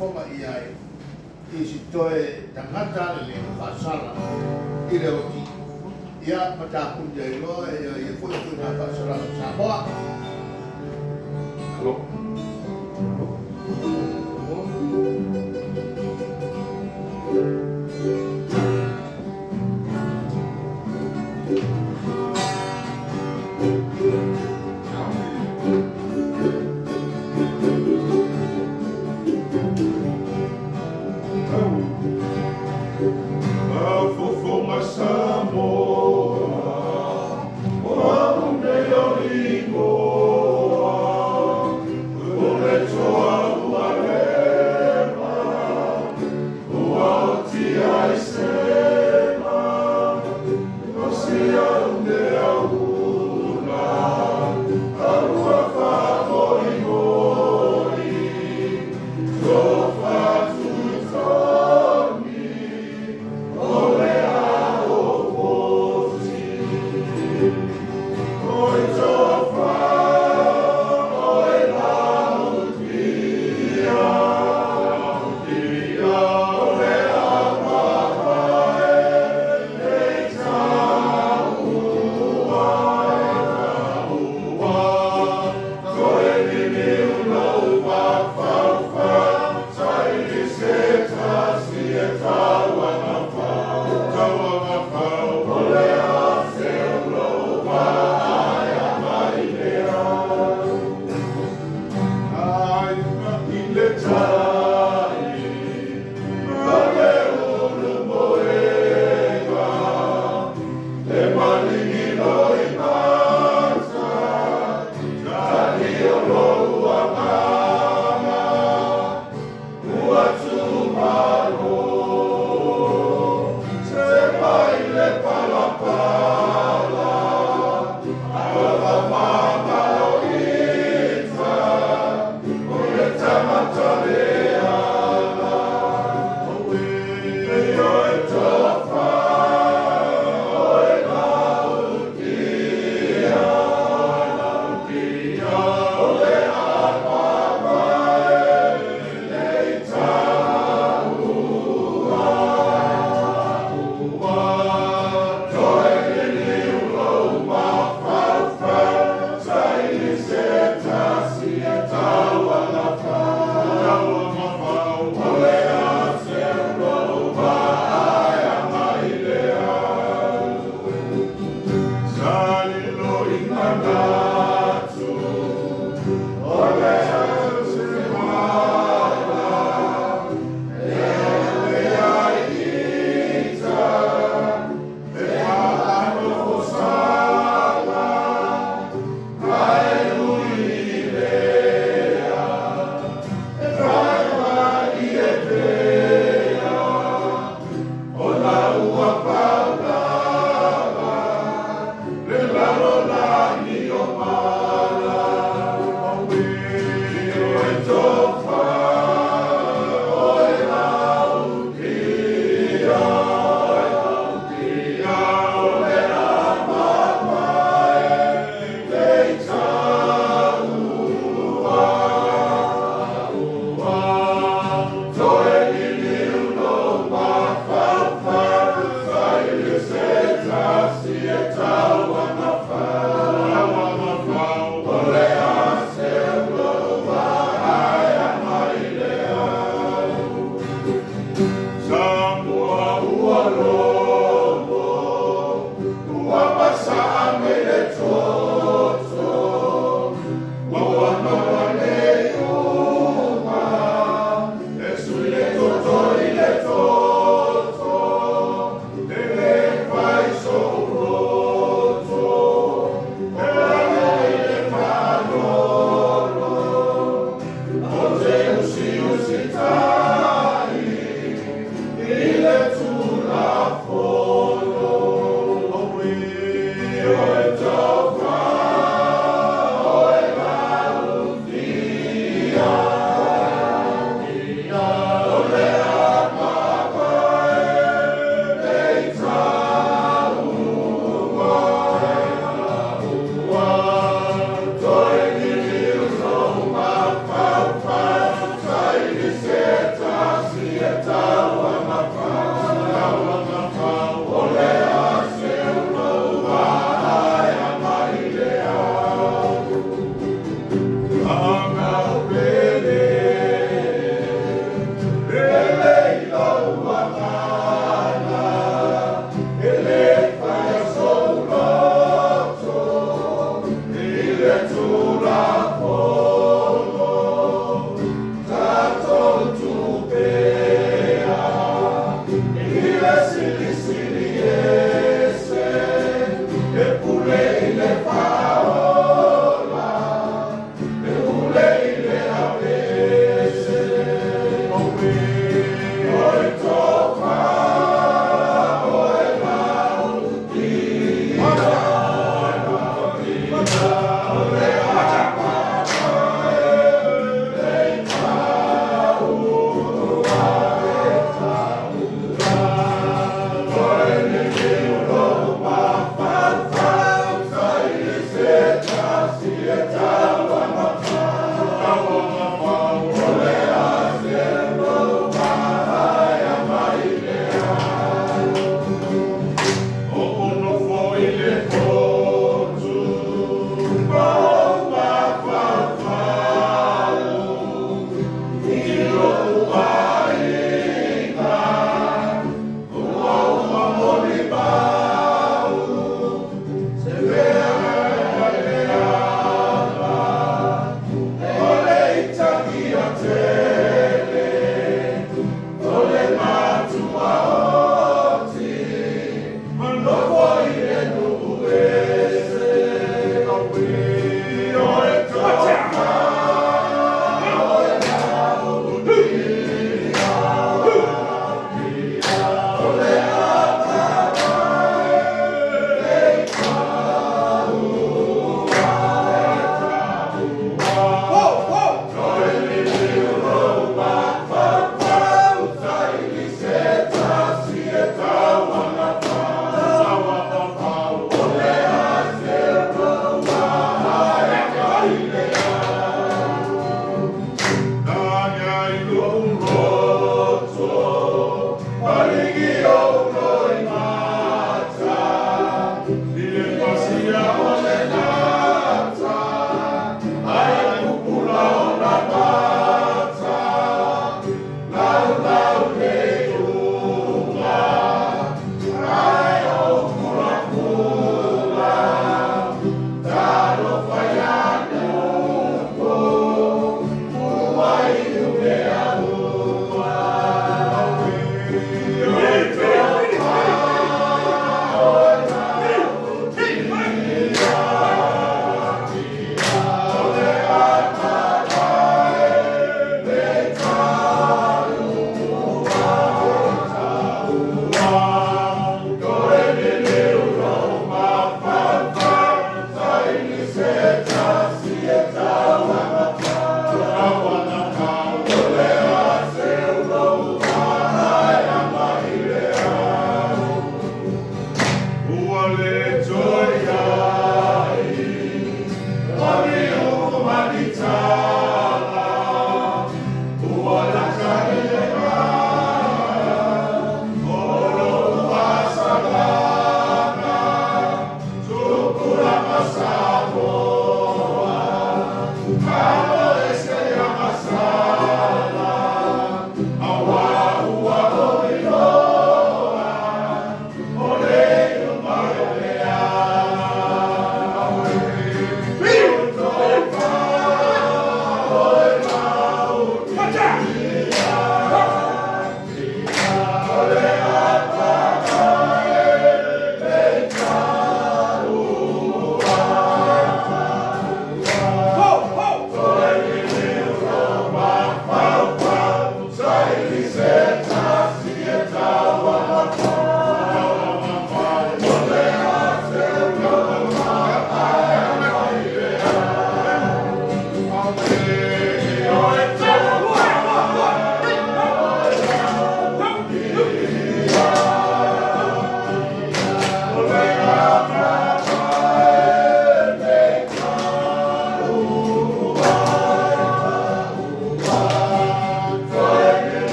Fofoga i ai i si toe tagata le faasala i le oti ia ma tapuni ai loa ia ia foi ituaiga faasalaga o Samoa. Malo. Afofoga Samoa, o au nei o Likoa, o le toa ua leva, ua oti ai sema, o sia une auna, a ua faamoimoi, tofa tuitoni, o le ao poti. Oi tofa, oi lautia, tia, o le apapae, e taua, taua, toe liliu lou mafaufau, saili se tasi e tauagafau, tauagafau, o le a seu lou vaa mai lea. Aiga i le tai, ma le ulu moega, e maligi loi mata, tali o lou agaga, ua tumalo, se mai le palapala, alofa mamao ita, o le tagata leaga. E oe tofa, oe lautia, lautia, o le apapae, nei taua, taua, toe liliu lou mafaufau, saili se tasi e tauagafau, tauagafau, o le a seu lou vaa mai lea. Salilo i manatu, o le se mala, e le ai ita, e faanofo sala, ae ui lea, e faifai e pea, o la ua paulava, le lalolagi o mala. Oe tofa, oe lautia, lautia, o le apapae, lei taua, taua, toe liliu lou mafaufau, saili se tasi e tauagafau, tauagafau, o le a seu lou vaa mai lea. Samoa ua logo, ua masaa nei le toto, ua maua nei uma, e sui le toto i le toto, e le fai sou loto, o lalo i le faalolo, o te usiusi tai, i le tulafono. Oe tofa, oe lautia, o le apapae, lei taua, taua, toe liliu lou mafaufau, saili se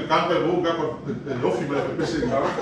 Canta e vou, le ofi ma le pepese.